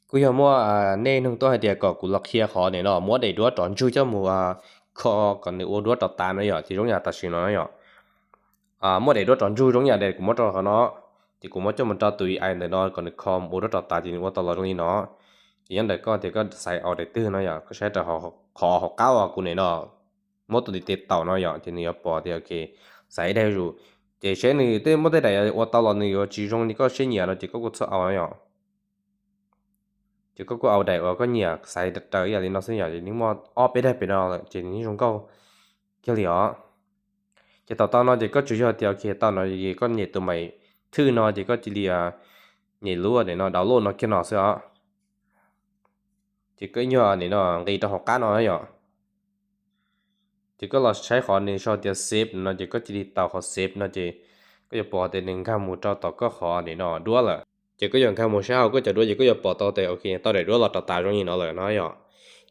kuj yog muaj nej nug tuaj hais tias kom kuv los qhia qhov nim no muab daim duab rov ntsug coj mus kho kom nws ua duab rov tas no yom, ces zoo yam tam sim no yom. Muaj daim duab rov ntsug zoo yam li kuv muab rau qhov no, ces kuv muab coj mus rau tus A I ntawm no kom nws kho ua duab rov tas ces nws ua tau los zoo li no. Ces nyob ntawm koj tias koj xaiv aus daim twg no yom, koj saib raws qhov hauv qab uas kuv nim no muab tus ntiv tes taus no yom, ces nws yuav pom tias ok, xaiv ib daim zus. Ces seb nws tej muaj tej daim ua tau los nws yuav tsis zoo li koj siab nyiam no ces koj kuj txhob aus no yom. Ces koj kuj aus daim uas koj nyiam xaiv raws ib yam li no xwb yom, nws muaj ob peb daim pem no lawm ces nws zoo nkauj kiag li os. Ces thaum tau no ces koj tsuas yog tias ok tau no ces koj nyem tus maim thwj no ces koj cia li nyem lub nim no download no kiag no xwb os. Ces koj nyuag nim no nqis rau hauv qab no yom. Ces koj los saib qhov nws sau tias save no ces koj cia li taus qhov save no ces koj yuav pom tias nws nkag mus rau tom koj qhov nim no duab lawm. Ces koj yuav nkag mus saib hauv koj cov duab ces koj yuav pom tau tias ok tau daim duab los rov tas zoo li no lawm no yom.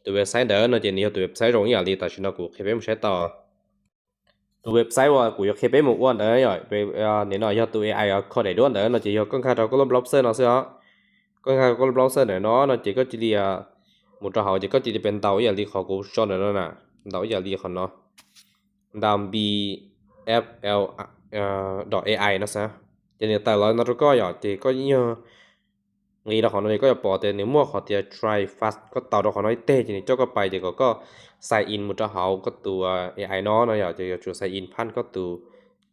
Tus website ntawd no ces nws yog tus website zoo ib yam li tam sim no kuv qhia peb mus saib tau. Tus website uas kuv yuav qhia peb mus ua ntawd yom, nim no yog tus A I kho daim duab ntawd no ces yog koj nkag rau koj lub browser no xwb os. Koj nkag koj lub browser ntawm no no ces koj cia li mus rau hauv ces koj cia li pes ntaus ib yam li qhov kuv sau ntawm no na, ntaus ib yam li qhov no, ntaus B F L dot A I no xwb, ces nws tawm los no rau koj yom, ces koj yeej nqis rau qhov no ces koj yuav pom tias nws muaj qhov tias try fast, koj taus rau qhov no ib teg ces nws coj koj pais ces kom koj sign in mus rau hauv koj tus A I no no yom, ces yuav tsum sign in phaj koj tus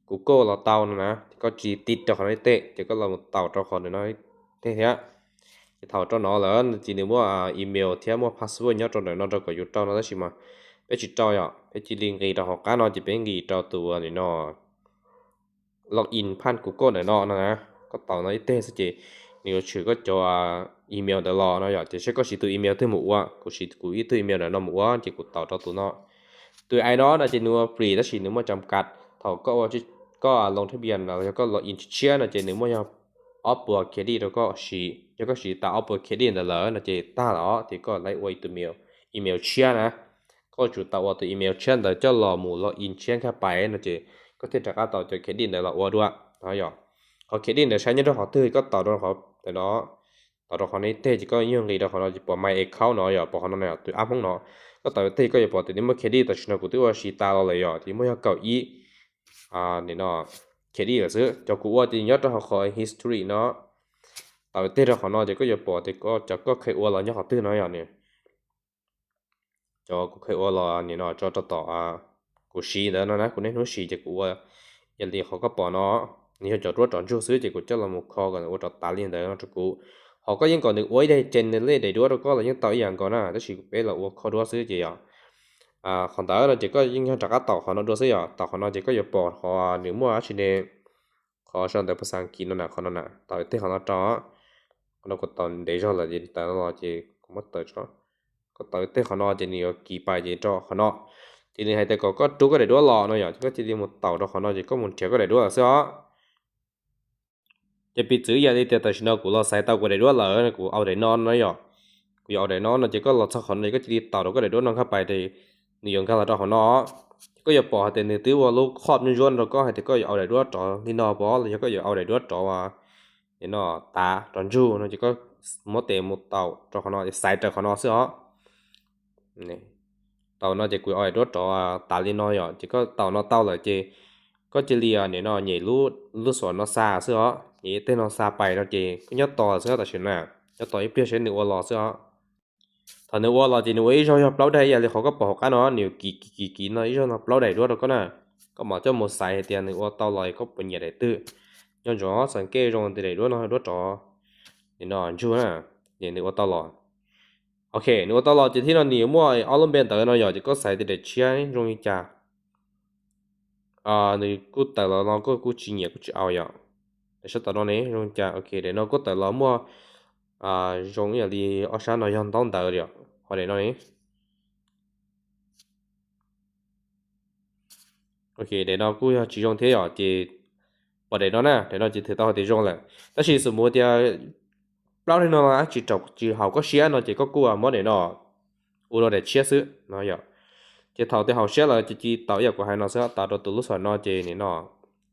Google los tau no na, ces koj tsis tiv rau qhov no ib teg ces koj los mus taus rau qhov ntawm no ib teg thiab. Ces thaum rau no lawm ces nws muaj email thiab muaj password nyob rau ntawm no rau kom yus rau no tab sis mas peb tsis rau yom, peb cia li nqis rau hauv qab no ces peb nqis rau tus nim no log in phaj Google ntawm no no na, koj taus no ib teg xwb ces nws yuav tshwm koj cov email ntawd los no yom, ces seb koj siv tus email twg mus ua, kuv siv kuv ib tug email ntawm no mus ua ces kuv taus rau tus no. Tus A I no no ces nws ua free tab sis nws muaj tsam kas, thaum koj ua koj loo thab npias los yog koj log in tshiab no ces nws muaj yog ob puas credit rau koj siv, yog koj siv tas ob puas credit ntawd lawm no ces tag lawm ces koj laib ua tus email tshiab na. Koj tsum tau ua tus email tshiab ntawd coj los mus log in tshiab nkag pais no ces koj thiaj rov qab tau cov credit ntawd los ua dua no yom. Qhov credit ntawd saib nyob rau qhov twg, koj taus rau qhov ntawm no, taus rau qhov no ib teg ces koj yeej nqis rau qhov no ces pom my account no yom, pom qhov no tus app Hmoob no, koj taus ib teg koj yuav pom tias nws muaj credit tam sim no kuv twb ua siv tas los lawm yom, ces muaj yog kaum ib nim no credit lawm xwb. Cov kuv ua ces nyob rau hauv qhov history no, taus ib teg rau qhov no ces koj yuav pom tias cov koj kheev ua los nyob qhov twg no yom. Cov kuv kheev ua los nim no tso rau tom kuv siv ntawd no na, kuv niaj hnub siv ces kuv ua ib yam li qhov koj pom no, nws yog cov duab rov ntsug xwb ces kuv coj los mus kho kom nws ua rov tas li ntawd no rau kuv. Ho koj yeej kom nws ua ib daim generate daim duab rau koj los yeej tau ib yam nkaus na, tab sis peb los ua kho duab xwb ces yom. Qhov ntawd no ces koj yeej yog rov qab taus qhov no dua xwb yom, taus qhov no ces koj yuav pom qhov nws muaj dab tsi ne, qhov sau ntawv phas xas Askiv no na, qhov no na, taus ib teg qhov no rau. Qhov no kuv taus ntev zog lawm ces tawm no los ces kuv muab tawm tso. Koj taus ib teg qhov no ces nws yuav kiv pais ces rau qhov no, ces nws hais tias kom koj rub koj daim duab los no yom, ces koj cia li mus taus rau qhov no ces koj mus nrhiav koj daim duab lawm xwb os. Ces piv txwv ib yam li tias tam sim no kuv los xaiv tau kuv daim duab lawm, kuv aus daim no no yom, kuv yuav aus daim no no ces koj los txog qhov no ces koj cia li taus rau koj daim duab no nkag pais ces nws yuav nkag los rau qhov no. Ces koj yuav pom hais tias nws twb ua lub khoj nyuaj zuab rau koj hais tias koj yuav aus daim duab rov li no pom los yog koj yuav aus daim duab rov nim no tas rov ntsug no ces koj muab tes mus taus rau qhov no, xaiv raws qhov no xwb os. Taus no ces kuv aus daim duab rov tas li no yom, ces koj taus no tau lawm ces koj cia li nim no nyem lub lub xuam no xa xwb os, nyem ib teg no xa pais no ces koj nyob tos xwb tam sim na, nyob tos ib pliag seb nws ua los xwb os. Thaum nws ua los ces nws ua ib zaug yog plaub daim ib yam li qhov koj pom hauv qab no, nws kiv kiv kiv kiv no ib zaug no plaub daim duab rau koj na. Koj mam coj mus xaiv hais tias nws ua tau los koj puas nyiam daim twg. Nco ntsoov xav kev zoo tias daim duab no duab rov nim no ntsug na, ces nws ua tau los. Ok, nws ua tau los ces thiab no nws yuav muaj ob lub npe ntawd no yom, ces koj xaiv tias daim tshiab zoo li cas. Nws kuj tawm los no koj kuj tsis nyiam kuj tsis aus yom. Daim sab tom no ne zoo li cas, ok, daim no kuj tawm los muaj zoo ib yam li ob sab no yog ntaub ntawv li, ho daim no ne. Ok, daim no kuj yog tsis zoo thiab yom, ces pom daim no na, daim no ces thwm tau hais tias zoo lawm. Tab sis xws mus tias plaub daim no tsis raum tsis haum koj siab no ces koj kuj muab daim no ua rau daim tshiab xwb no yom. Ces thaum twg haum siab lawm ces cia li taus ib yam kuv hais no xwb, taus rau tus lub xuam no ces nim no,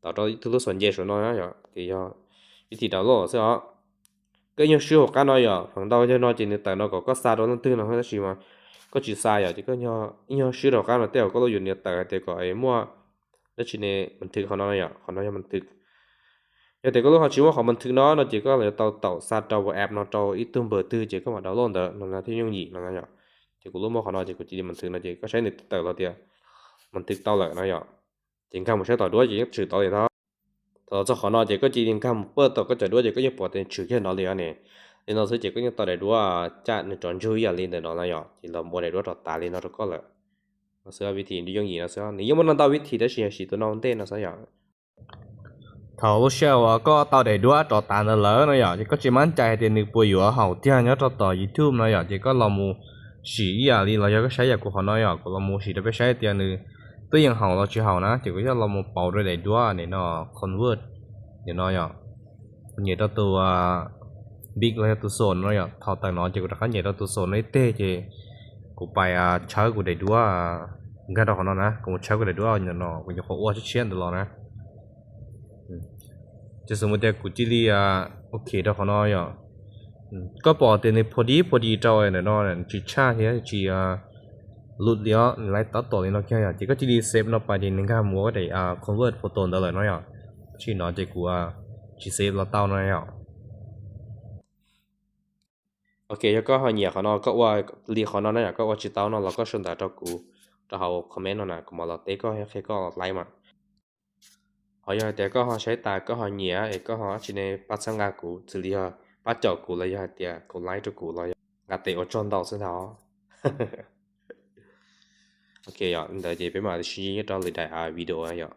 taus rau ib tug lub xuam nce saum no yom, ces yog vib thim download xwb os. koj ib nyuag swb hauv qab no yom, feem ntau yog no ces nws tawm no kom koj xa rau leej twg no tab sis mas koj tsis xa yom, ces koj ib nyuag swb rau hauv qab no tej zaum koj lub yus nias tawm hais tias kom muaj dab tsi ne, mas thwv qhov no yom, qhov no yog mas thwv. Yog tias koj lub ho tsis muaj qhov mas thwv no no ces koj yuav tau taum xa rau app no rau ib tug npawg twg ces koj mam download ntawd no thiaj yooj yim no yom. Ces kuv lub muaj qhov no ces kuv cia li mas thwv no ces koj saib nws tawm los tias mas thwv tau lawm no yom. Ces nkag mus saib tom duab ces yeej tshwm tau li ntawd. Thaum los txog qhov no ces koj cia li nkag mus pawj tom koj cov duab ces koj yeej pom tias tshwm kiag no li os ne. Li no xwb ces koj yeej tau daim duab caj nws rov ntsug ib yam li ntawm no no yom, ces los ua daim duab rov tas li no rau koj lawm. No xwb, vib thim yooj yim no xwb, nws yeej muaj ntau vib thim tab sis yog siv tus no ua ntej no xwb yom. Thaum lub sij hawm uas koj tau daim duab rov tas ntawd lawm no yom, ces koj tsis mab cai hais tias nws puas yuav haum tiag nyob rau tom YouTube no yom, ces koj los mus sim ib yam li los yog koj saib yam kuv qhov no yom, kuv los mus sim rau peb saib tias nws twb yeej haum los tsis haum na, ces kuv yog los mus pauv rau daim duab nim no convert nim no yom. Kuv nyem rau tus big los yog tus xom no yom, thaum tawm no ces kuv rov qab nyem rau tus xom no ib teg ces kuv pais tshawb kuv daim duab, nkag rau qhov no na, kuv mus tshawb kuv daim duab no, kuv nyuam qhuav ua tshiab tshiab ntawd los na. Ces xws mus tias kuv cia li ok rau qhov no yom, koj pom tias nws pha dib pha di rau ntawm no, tsis tshaj thiab tsis lub li os, nws laib tab tom li no kiag yom, ces koj cia li save no pais ces nws nkag mus ua daim convert photo ntawd lawm no yom. Tab sis no ces kuv tsis save los tau no yom. Ok, yog koj ho nyiam qhov no koj ua li qhov no na yom, koj ua tsis tau no los koj sau ntawv rau kuv rau hauv comment no na, kuv mam los teb koj qhia koj laib mas. Ho yog hais tias koj ho saib tas koj ho nyiam es koj ho dab tsi ne pab txhawb nqa kuv, xws li yog pab caum kuv los yog hais tias kuv laib rau kuv los yog nqa tes ua tsaug ntau xwb ntag. Ok yom, li ntawd ces peb mam sib ntsib nyob rau lwm daim video yom.